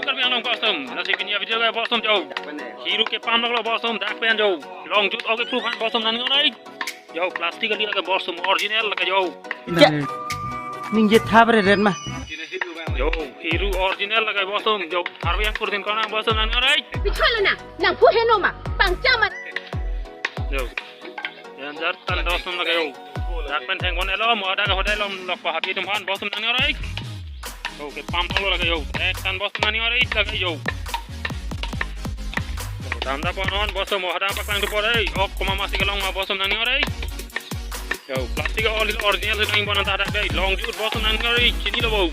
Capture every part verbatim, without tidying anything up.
Karbi Anglong bostum, lasi pini avideo ke bostum jo. Hero kepam lok lo bostum, dak pen jo. Long jut oke proof han bostum nangning ore. Jo, plastic kali lake bostum, original lake jo. Kya? Ningje thap re ren ma. Jo, Hero original lake bostum, jo. Harvey yang kurtin kona bostum nangning ore. Bichwala na, nang phu heno ma, pangcha ma. Jo. Danger tan bostum lake jo. Dak pen theng bon elo, mo dak hodai lom lok pa happy tum han bostum nangning ore. Jo, kepam polo lake jo. Ek tan bostum nangning ore lake jo. Dam da pon on bostum mo hadam paklang tu pore. Ok, koma masi kelong ma bostum nangning ore. Jo, plastic all original se nang bon anta dak dei. Long jut bostum nangning ore. Chini lo bo.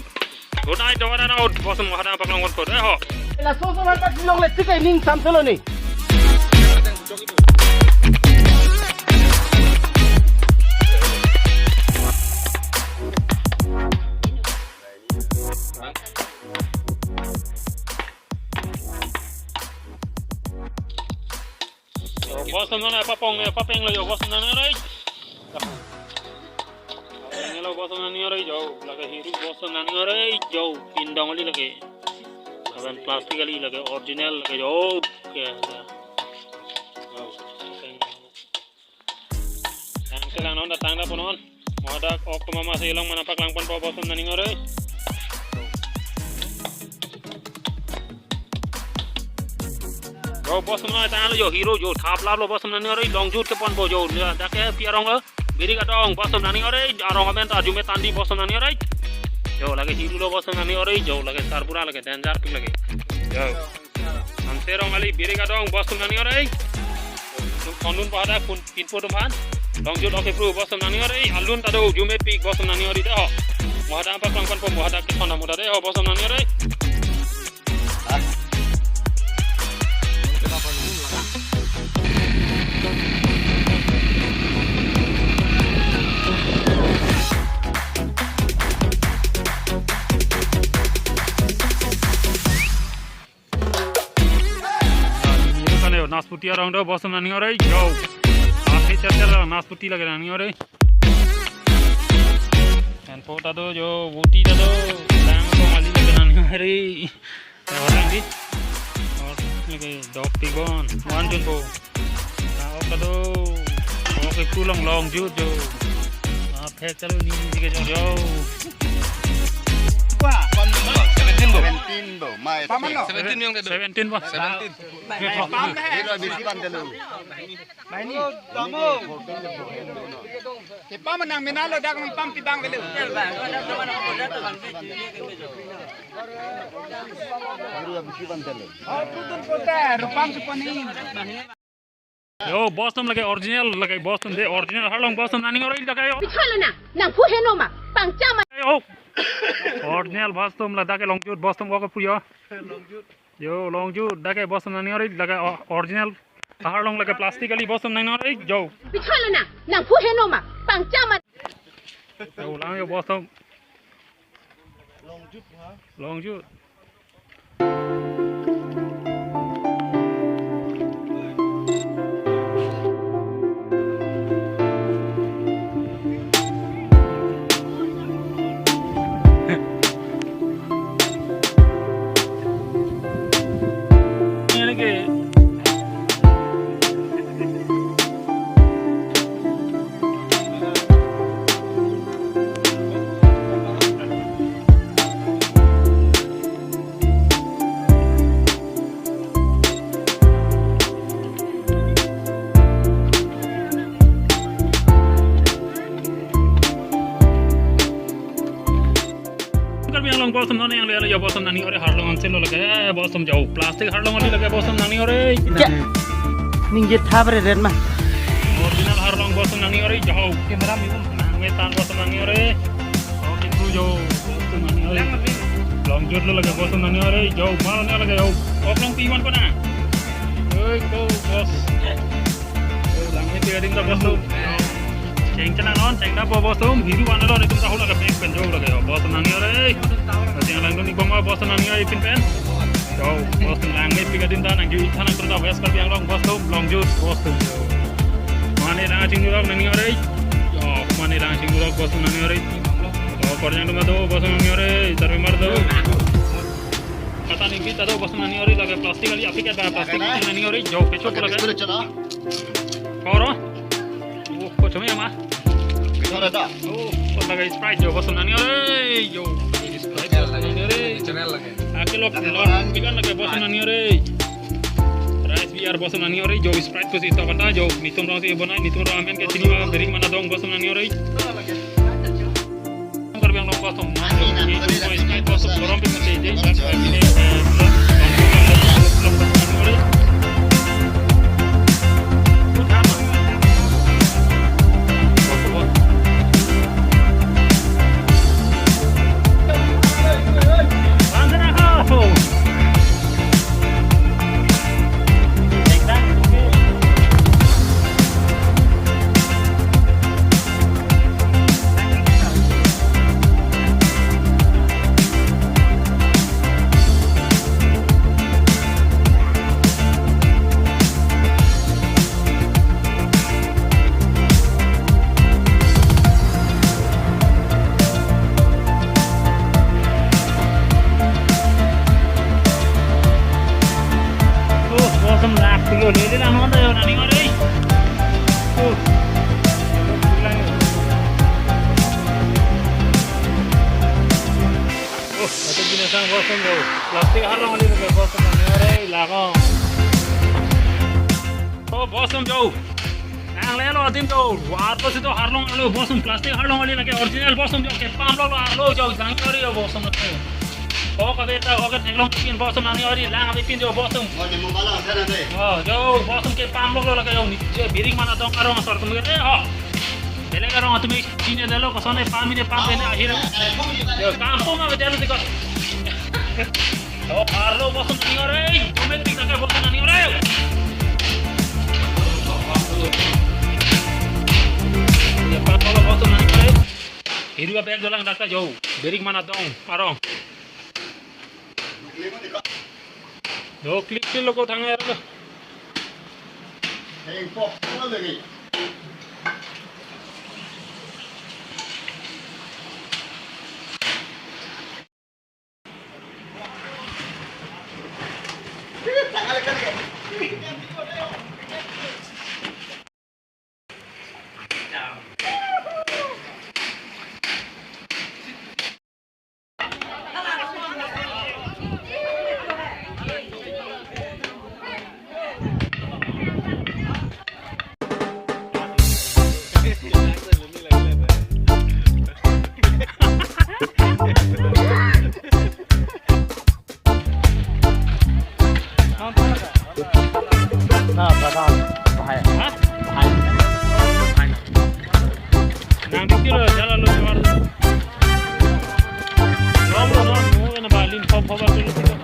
Good night, Dawan out. Bostum mo hadam paklang pon pore ho. Laso so na tak long le tik ai ning sam selo ni. Bostum nang apa pong apa peng lo jo bostum nangning ore. Ini lo bostum nangning ore jo, lake Hero bostum nangning ore jo, pindong kali lake. Kawan plastic kali lake original lake jo. Oke. Jo. Yang selang non datang da pon on. Mo dak ok koma masi kelong mana paklang pon po bostum nangning ore. Jo bostum nang tang lo jo Hero jo thap lap lo bostum nangning ore long jut kepon po jo. Dak ke pi arong lo. Birik adong bostum nangning ore arong amen ta jume tandi bostum nangning ore. Jo lake Hero lo bostum nangning ore jo lake sarbura lake danger pik lake. Jo. Amse rong ali birik adong bostum nangning ore. Konun pada pun pinpo tum han. Long jut oke proof bostum nangning ore. Alun ta do jume pik bostum nangning ore de ho. Mo hadam paklang pon po mo dak ke khona mo da de ho bostum nangning ore. Ini kan yo, nasputi arong do, bostum nangning ore, yo. Ahi cer cer nasputi lake nangning ore. Enpo ta do, yo, buti ta do, lang ko mali lake nangning ore. Orang di, orang lake dok tigon, wan jun po. Ah, ok ta do, ok itu long long jut jo. Ah, phek ta do ni ni ke jo jo. Wah, seventeen bo. Seventeen bo, mai. Paman lo. Seventeen yang tadi. Seventeen bo. Seventeen. Hero abisi pan telo. Mai ni. Tamo. Kepam nang menalo dak mi pam tibang telo. Hero abisi pan telo. Oh, putun kota, rupam suponi. Yo, bostum lake original, lake bostum de original, harlong bostum nangning ore lake yo. Bichwala na, nang phu heno ma, pangcha ma. Yo. Original bostum la dak ke long jut bostum ko phu yo. Yo, long jut, dak ke bostum nangning ore lake o-, original. Harlong lake plastic kali bostum nangning ore, yo. Bichwala na, nang phu heno ma, pangcha ma. Yo, lang yo bostum. Long jut. Ini ke. Karbi Anglong bostum nang yang le yo bostum nangning ore harlong ansin lo lake bostum jo plastic harlong ali lake bostum nangning ore. Kya? Ningje thap re ren ma. Original harlong bostum nangning ore jo. Camera mi um. Nang me tan bostum nangning ore. Oh, kintu jo bostum nangning ore. Long jut lo lake bostum nangning ore jo. Mal ne lake jo. Oklong piwan kona. Oi ko bos. Langmepik adim ta bostum. Cheng chenang non, cheng da po bostum. Hero one lo, netum ta hula ke pek pen jo lake yo. Bostum nangning ore. Cheng lang ni boma bostum nangning ore pin pen. Jo, bostum langmepik adim ta nangji than nangtum ta West Karbi Anglong bostum, long jut bostum. Mane lang ching lok nangning ore. Jo, mane lang ching lok bostum nangning ore. Jo, korjang tum do bostum nangning ore. Sarve mar do. Kata ningki ta do bosom nani ore, lake plastic kali, apik kata plastic nani ore, jo kecho lake. Koro. Oh, ko chome ma. Koro da. Oh, ko lake Sprite jo bosom nani ore, jo. Sprite bosom nani ore. Channel lake. Ake lok lok pikan lake bosom nani ore. Rice beer bosom nani ore, jo Sprite pusi to kata jo, netum rong si bonai, netum rong amen ke chini ma, biring mana dong bosom nani ore. Karbi Anglong bosom. Ini boy Sprite bosom, borom pe mate je. Oh, bosom lak tulo lele lang non tayo nani ore. Oh. Oh, atu binasang bosom jo. Plastic harlong kali lake bosom nani ore, lako. Oh, bosom jo. Nanglelo adim jo. Arlo si to harlong arlo bosom, plastic harlong kali lake original bosom jo, kepam lok lo arlo jo, nang ore jo bosom lake. Oh, kave ta, oh, ke theklong pin bosom nani ore, lang ave pin jo bosom. Oh, ne mo bala sana de. Oh, jo bosom kepam lok lo lake jo, ni je biring mana dong arong asor tum ke, oh. Belek arong atum chini dalo, koson ne pam ne pam ne ahir. Jo, kampung ave dalo dikot. Oh, arlo bosom nani ore, jume tik lake bosom nani ore. Ya, pam lok lo bosom nani ore. Hiru abag dolang dakta jo, biring mana dong arong. Do klik klik lo ko thang er lo. Na, bahai. Ha? Bahai. Nang dikit lo, jalan lo, jalan lo. Rom lo, rom lo, kena balin, pop, pop, pop, pop.